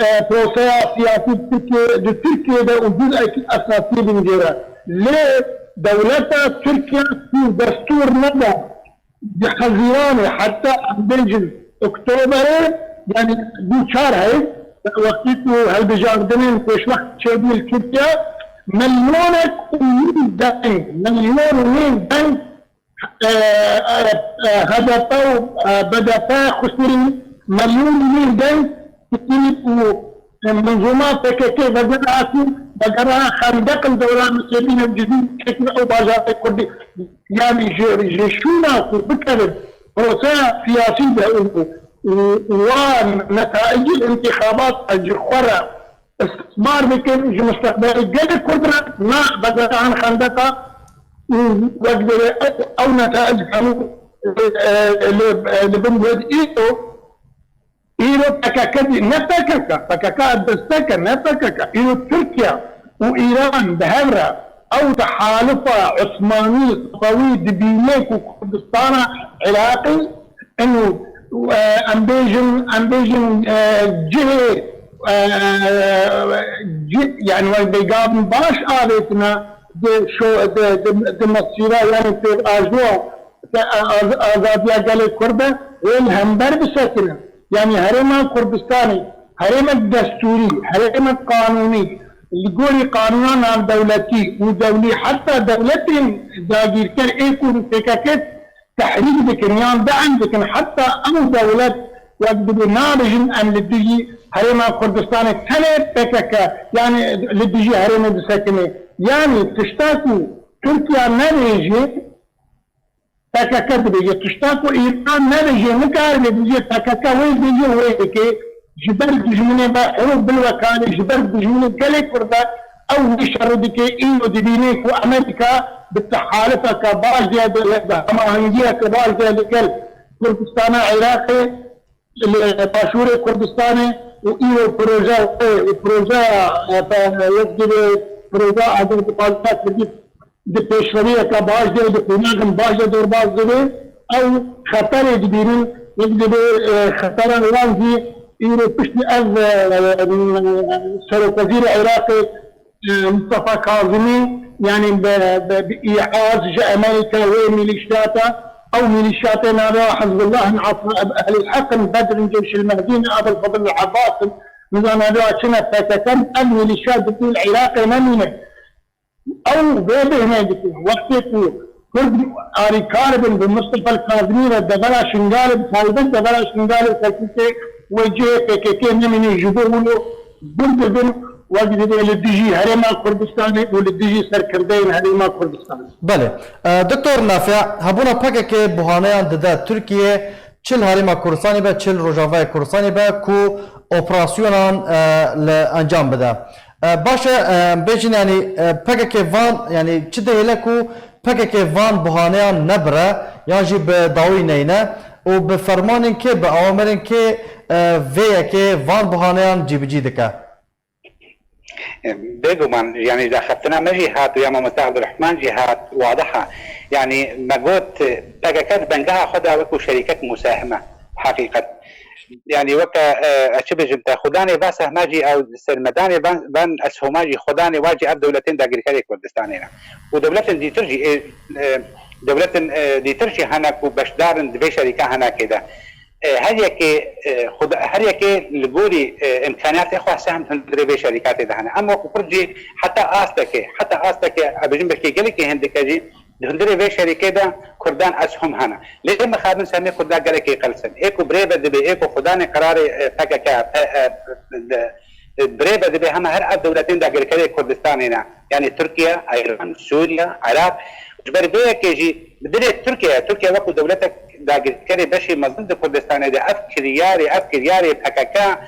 e, proseya siyasî Tirkiye, di Tirkiye de û cuz'ekî esasî bingêre. Lê dewleta Tirkiye ku destûr neda, di Hezîranê heta em bêjin Oktoberê, yanî bû çar heyv, wextî ku hilbijardinên pêşwext çêbû li Tirkiye, milyonek û nîv deng, milyon û nîv deng e, e, e, H D P û, e, B D P xusirî, milyon nîv deng xusirî û, e, menzûma P K K vegera hatî, vegera xendeq li dewra Misêbîn û cizî çekir ew bajarê Kurdî. Yanî ji, ji şûna ku bikevin proseya siyasî de û, û, û wan netaîcî intixabat ji xwe re istismar bikin, ji mustaqbelê gelê Kurd re na vegeran xendeqa û wek divê ew, ew netaic hemû, e, e, li, e, li bin wê îro, îro P K K dî, ne P K K, P K K destek e, ne P K K, îro Tirkiye û Îran bi hev re ew tehalufa Osmanî, Sefewî dibîne ku Kurdistana Iraqê Eno, e, em bêjin, em bêjin, e, cihê, e, cih, yani wek bêgavin baş avêtine di şo-, di, di, di mesîra, yani pêvajoya, e, az-, azadiya gelê Kurd e, wê li hember bisekine. Yani Herêma Kurdistanê, herêmek destûrî, herêmek qanûnî, Li gorî qanûna navdewletî û dewlî, heta dewletên dagîrker ê ku P K K tehrîk dikin yan de'm dikin, heta ew dewlet wek dibê nabêjin em li dijî Herêma Kurdistanê tenê P K K, yanî li dijî herêmê disekine. Yanî tişta ku Tirkiye nebêje, P K K dibêje. Tişta ku Îran nebêje, nikare bêje, P K K wê dibêje, wê dike. Ji ber dijminê me ew bilwekarê, ji ber dijminê gelê Kurd e, ew wî şerî dike. Îro dibîne ku Amerîka bi tehalifeke baş de, bi, bi hemahengiyeke baş de li gel Kurdistana Iraqê, li Başûrê Kurdistanê û îro proje, projeya, e, pe-, wek dibê proje Azad Kurdî di pêşveriyeke baş de, di qonaxên baş de derbas dibe, ew xeterê dibînin, wek dibê, e, xetera wan jî îro piştî ev, e, e, serokwezîrê Iraqê, e, Mustafa Kazimî, yanî bi, bi, bi îaz ji Amerîka wê mîlîşyata, ew mîlîşyatê navê Hizbullah in Ata-, Ehlul Heq in Bedr in Ceyşil Mehdî in Ebul Fadl Ebbas in, nizam navê çi ne P K K in, ev mîlîşya dibî li Iraqê nemîne. Ew vê bêhnê dikin. Wextê ku Kurd alîkar bin bi Mustafa Kazimî ve devera Şingalê, bi taybet devera Şingalê Kerkûkê wê cihê P K K nemîne, ji bo wilo gund dibin, wek dibê li dijî Herêma Kurdistanê û li dijî serkirdeyên Herêma Kurdistanê. Belê. E, Doktor Nafiya, hebûna P K K buhaneyan dide Tirkiye, çi li Herêma Kurdistanê be, çi li Rojavayê Kurdistanê be, ku operasyonan, e, li encam bide. E, baş e, e, bêjin, yanî, e, P K K van, yanî çi dihêle ku P K K van buhaneyan nebire, yan jî bi dawî neyne û bi fermanên kê, bi awamirên kê, e, vê yekê van buhaneyan cîbicî dike? Bêguman, yanî, daxistina me jî hat û ya Mamoste Abdurrahman jî hat, wadih e. Yanî, me got, P K K di bengeha xwe de wekû şerîkek musahim e, heqîqet. Yanî, weke, e, ez çi bêjim te, xwedanê va sehma jî ew sermedanê van, van eshoma jî xwedanê wa jî ev dewletên dagirkerê Kurdistanê ne. Û dewletên dîtir jî, ê, e, dewletên, e, dîtir jî hene ku beşdar in di vê şerîka henekê de. E, her yekê, e, xweda-, her yekê li gorî, e, îmkaniyatê xwe sehm hundirê vê şerîkatê de hene. Em wekî Kurd jî heta astekê, heta astekê, ez bêjim belkî gelekî hindike jî di hundirê vê şerîkê de Kurdan eshom hene. Lê mixabin sehmê Kurda gelekî qels in. Ê ku birêve dibe, ê ku xwedanê qerarê, e, P K K, e, e, de, e, birêve dibe hema her ev dewletên dagirkerê Kurdistanê ne. Yanî Tirkiye, Îran, Sûriye, Iraq. Ji ber vê yekê jî bi dilê Tirkiye, Tirkiye wekû dewletek dagirkerê beşê mezin di Kurdistanê de ev kiryarê, ev kiryarê P K K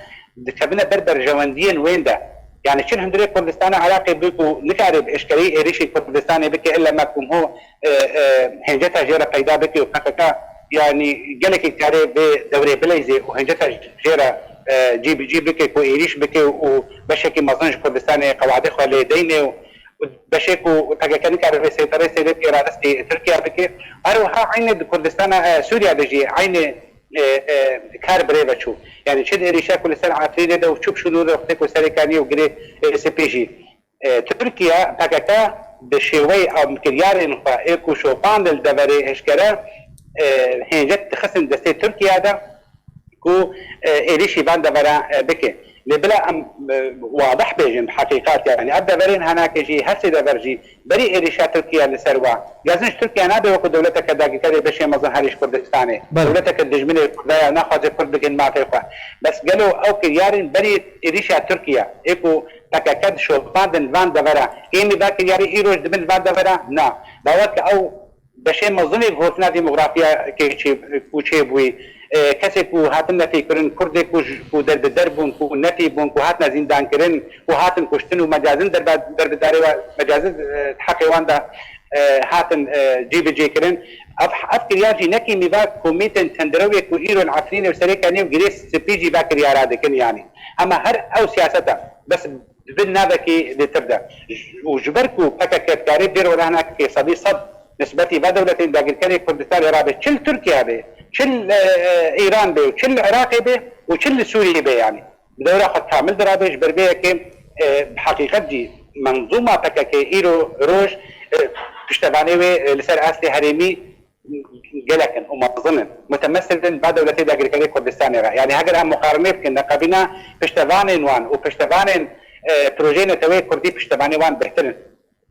dikevine ber berjewendiyên wên de. Yanî çi li hundirê Kurdistana Iraqê bû ku nikare bi eşkereyî êrişî Kurdistanê bike, illa me ku ho, e, e, hênceta jê re peyda bike û P K K yanî gelekî kare vê dewrê bileyzê û hênceta jê re, e, cîbicî bike ku êrîş bike û beşekî mezin ji Kurdistanê qewatê xwe lê deyne û û beşê ku P K K nikare vê seyterê sêrê bike radestî Tirkiye bike. Her wiha eynê di Kurdistana, e, Sûriye de jî eynê, e, e, kar birêve çû. Yanî çi di êrîşa ku li ser Efrînê de û çû bi şûnû de wextê ku serê kanî û girê, e, spî jî. E, Tirkiye, P K K bi şêweyê amkiryarên xwe ê ku şopandin li deverê eşkere, e, hêncet dixistin destê Tirkiye de, ku, e, êrîşî van devera, e, bike. Lê bila em, e, wadih bêjin, bi heqîqat, yanî ev deverên henakê jî, her sê dever jî, berî êrîşa Tirkiye li ser wa, yazin ji Tirkiye nabe wekû dewleteke dagirkerê beşê mezin herî ji Kurdistanê. Belê. Dewleteke dijminê Kurda ya naxwaze Kurd bikin mafê xwe. Bes gelo ew kiryarên berî êrîşa Tirkiye, ê ku P K K dişopandin van devera, ê min va kiryarê îroj dibin van devera? Na. Bawer ke ew beşê mezinê gotina demografiyakê çê-, ku çêbûyî, e, kesê ku hatin nefîkirin, Kurdê ku ji, ku derbider bûn, ku nefî bûn, ku hatine zîndankirin, ku hatin kuştin û mecazin derba-, derbidarê wa, mecazin, e, heqê wan de, e, hatin, e, cîbicêkirin. Ev, ev kiryar jî nekî mîva komîtên tendirewê ku îro li Efrînê û Serêkaniyê û Girê Spî jî va kiryara dikin yanî. Hema her ew siyaseta, bes di bin navekî lêtir de. Û ji ber ku P K K dikarê bêr wela hinekê sedî sed nisbetî ve dewletên dagirkerê Kurdistanê rabe, çi li Tirkiye be, çi li, e, e, Îran be û çi li Iraqê be û çi li Sûriyê be, yanî bi dewra xwe kamil dirabe, ji ber vê yekê, e, bi heqîqet jî menzûma P K K îro roj, e, piştevanê wê, e, li ser astê herêmî gelek in û mezin in. Mutemesil in va dewletê dagirkerê Kurdistanê re. Yanî heger em muqarene bikin, neqebîna piştevanên wan û piştevanên, e, projeyê neteweyê kurdî piştevanê wan bêhtir in.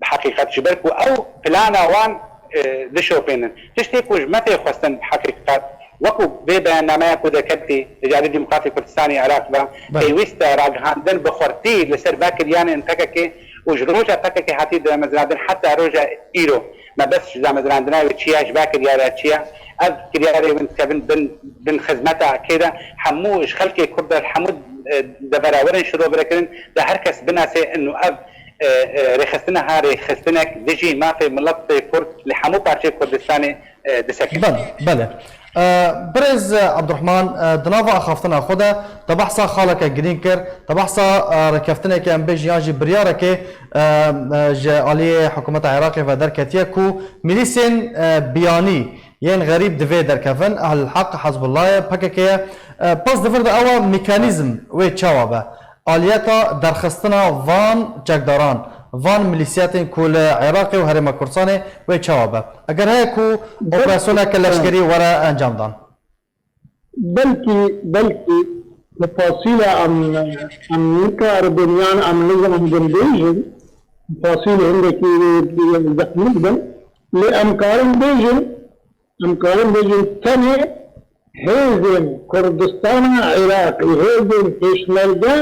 Bi heqîqet ji ber ku ew plana wan, e, dişopînin. Tiştê ku ji me tê xwestin bi heqîqet, wekû vê beyannameya ku derketî li Cihadê Demokratîk Kurdistanê Iraq ve, Belê. Pêwîst e ragihandin bi xurtî li ser vê kiryanên P K K û ji roja P K K hatî damezrandin heta roja îro. Mebest ji damezrandina wê çi ye, ji vê kiryara çi ye? Ev kiryarê win dikevin bin, bin xizmeta kê de? Hemû ji xelkê Kurd de, hemû, e, devera werin şirovire kirin, de her kes binase inu ev, e, e, rêxistina ha rêxistinek dijî mafê miletê Kurd li hemû parçeyê Kurdistanê, e, disekine. Belê, belê. E, Birêz, e, Abdurrahman, e, di nava axaftina xwe de te behsa xaleke girîng kir, te behsa, e, rêkeftineke em bêjin yan jî biryarekê, e, e, ji aliyê hikûmeta Iraqê ve derketiye ku milîsên, e, biyanî yên xerîb divê derkevin, Ehl Heq, Hezbullahê, P K K ye. E, pers di vir de ew e, mekanîzm wê çawa be? Aliyeta derxistina van çekdaran, van milîsiyetên ku li Iraqê û Herêma Kurdistanê wê çawa be? Eger heye ku operasyoneke leşkerî were encamdan? Belkî, belkî li fasîla em, em nikaribin yan em nizanibin bêjin, fasîl hindekî zehmet bin, lê em karin bêjin, em karin bêjin tenê hêzên Kurdistana Iraqî, hêzên pêşmerge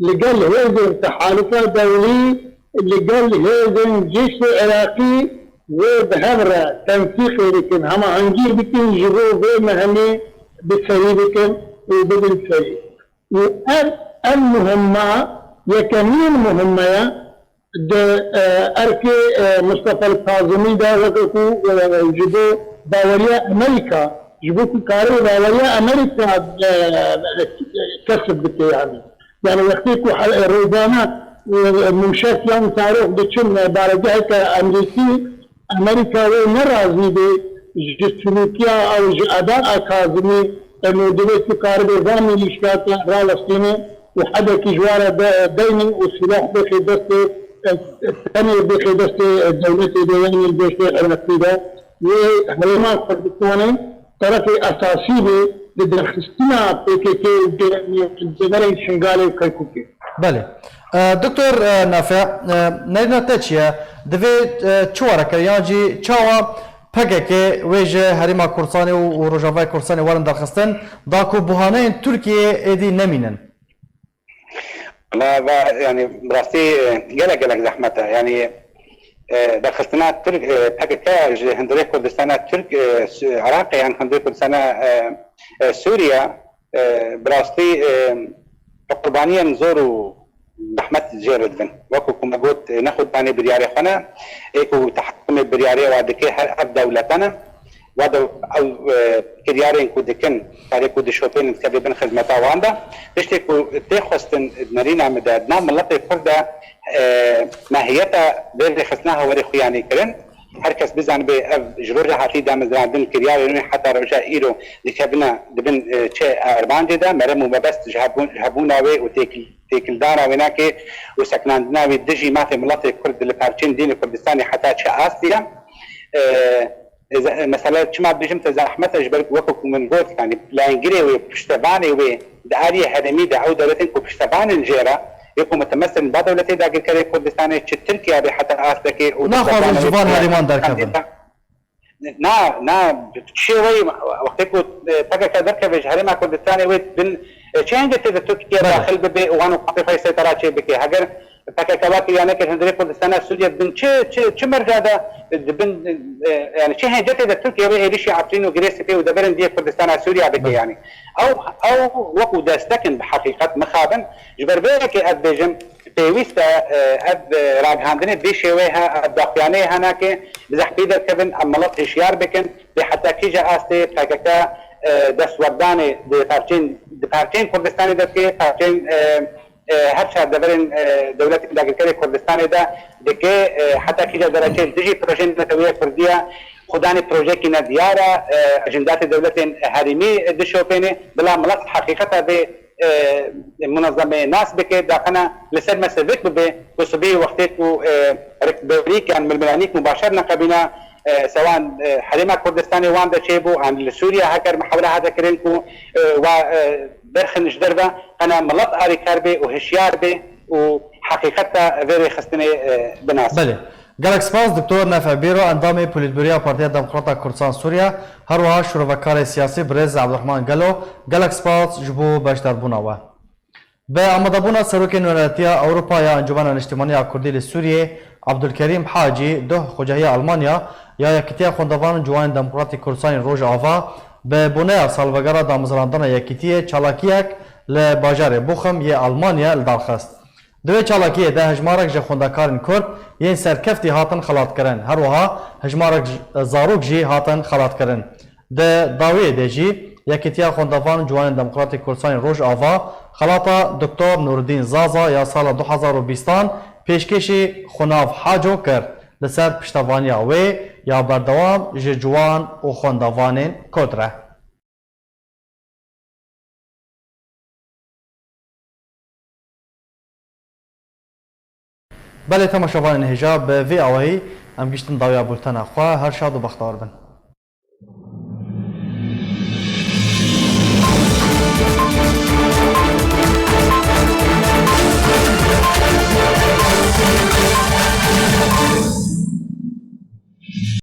li gel hêzên tehalûfa dewlî, li gel hêzên cîşê Iraqî wê bi hev re tensîqê bikin, hemahengî bikin ji bo vê mehemê bi serî bikin û bibin serî. Û ev, ev muhimma, yekemîn muhimmeya di, e, erkê, e, Mustafa Kazimî de weke ku, e, ji bo baweriya Amerîka, ji bo ku karê baweriya Amerîka, e, kesb bike yani. Yani wextê ku he-, rojane, e, mûşek yan zarok diçin, e, baregeheke Amerîkî, Amerîka wê ne razî be ji silûkiya ew ji Eda Kazimî, em û divê ku karibe van milîşiyata rawestîne û hedekî ji wan re de-, deynin û sîlah bixê destê, e, tenê bixê destê, e, dewletê de, yanî geştê Iraqî de. Wê Herêma Kurdistanê terefê esasî be di derxistina P K K û cêverên Şingalê û Kerkûkê. Belê. E, Doktor, e, Nafe, e, nerîna te çi ye? Divê, e, çi were kir? Yan jî çawa P K K wê ji Herêma Kurdistanê û, û Rojavayê Kurdistanê werin derxistin, da ku buhaneyên Tirkiyeyê êdî nemînin? Wala va, yani, bi rastî, e, gelek, gelek zehmet e. Yani, e, derxistina Tirk, e, P K K ji hundirê Kurdistana Tirk, e, Su-, Iraqê yan hundirê Kurdistana, e, e, Sûriye, e, bi rastî, e, bi qurbaniyên zor û zehmet jê re dibin. Wekî ku me got, e, ne xwedanê biryarê xwe ne, ê ku tehakimê biryarê wa dike her ev dewlete ne. Wa de ew, e, kiryarên ku dikin, karê ku dişopênin dikeve bin xizmeta wan de. Tiştê ku tê xwestin di nerîna min de, di nav miletê Kurd de, e, mahiyeta vê rêxistina hewerê xuyanî kirin. Her kes bizanibe ev ji roja hatî damezrandin kiryarên wê heta roja îro dikevine dibin, e, çi armancê de, merem û mebest ji hebûn-, ji hebûna wê û têkil-, têkildana wê nake û sekinandina wê dijî mafê miletê Kurd li parçeyên dînê Kurdistanê heta çi astî ye. E, e, ze-, e, mesela çima dibêjim te zehmet e, ji ber ku wekî ku min got, yanî layengirê wê, piştevanê wê di aliyê herêmî de ew dewletên ku piştevan in jê re, yê ku mutemessil in ba dewletê dagirkerê Kurdistanê, çi Tirkiye be heta astekê û naxwazin ji van herêman derkevin. Na, na, şêweyî wextê ku, e, P K K derkeve ji herêma Kurdistanê wê bin, e, çi hêncê tê de Tirkiye Belê. daxil bibe û wan û qatê xwe seytera çê bike. Heger P K K wekî ya nekir hundirê Kurdistana Sûriye bin çi, çi, çi merca de dibin, e, yani çi hêncetê de Tirkiye wê êrişî Efrîn û Girê Sipê û deverên diyê Kurdistana Sûriye bike Belê. yani. Ew, ew wekû destek in bi heqîqet mixabin. Ji ber vê yekê ez bêjim, pêwîst e, e, ev, e, ragihandinê vê şêwê he, ev daxuyaniyê he nake, bi zehpî derkevin, em milet hişyar bikin, bê heta kîja astê P K K, e, destwerdanê di parçeyên, di parçeyên Kurdistanê de dike, parçeyên, e, e, her çar deverên, e, dewletên dagirkerê Kurdistanê de dike, e, heta kîja dereçeyên dijî projeyên neteweyê Kurdî ye, xudanê projeyekî nediyar e, e, ejendatê dewletên herêmî dişopêne, bila milet heqîqeta vê, e, munezemeyê nas bike, daxina li ser mesevik bibe, ku sibê wextê ku, e, rikberîk yan milmilanîk mubaşer neqebîna, e, sewan, e, herêma Kurdistanê wan de çêbû, an li Sûriye heger mihewle hate kirin ku, e, wa, e, derxin ji derve, qena milet alîkar bê û hişyar bê û heqîqeta vê rêxistinê, e, binasin. Belê. Gelek spas, Doktor Nefe Bêro, endamê Polîtbûroya Partiya Demokrata Kurdistan Sûriye, her wiha şirovekarê siyasî birêz Abdurrahman Gelo, gelek spas ji bo beşdarbûna we. Bi amadebûna Serokê Nûneretiya Ewropa ya Encûmena Niştimanî ya Kurdî li Sûriyê, Abdulkerîm Hacî, duh xucehiya Almanya ya Yekîtiya Xwendevan û Ciwanên Demokratîk Kurdistanê Rojava, bi boneya salvegera damezrandina Yekîtiyê çalakiyek li bajarê Bochum yê Almanya li dar xist. Di wê çalakiyê de hejmarek ji xwendekarên Kurd yên serkeftî hatin xelatkirin, her wiha hejmarek j-, zarok jî hatin xelatkirin. Di dawiyê de jî, Yekîtiya Xwendevan û Ciwanên Demokratîk Kurdistanê Rojava xelata Doktor Nûreddîn Zaza ya sala du hezar û bîstan pêşkêşî Xunav Haco kir, li ser piştevaniya wê ya berdewam ji ciwan û xwendevanên Kurd re. Belê, temaşevanên hêja, bi vê awayî em gihîştin dawiya bultena xwe. Her şad û bextewar bin.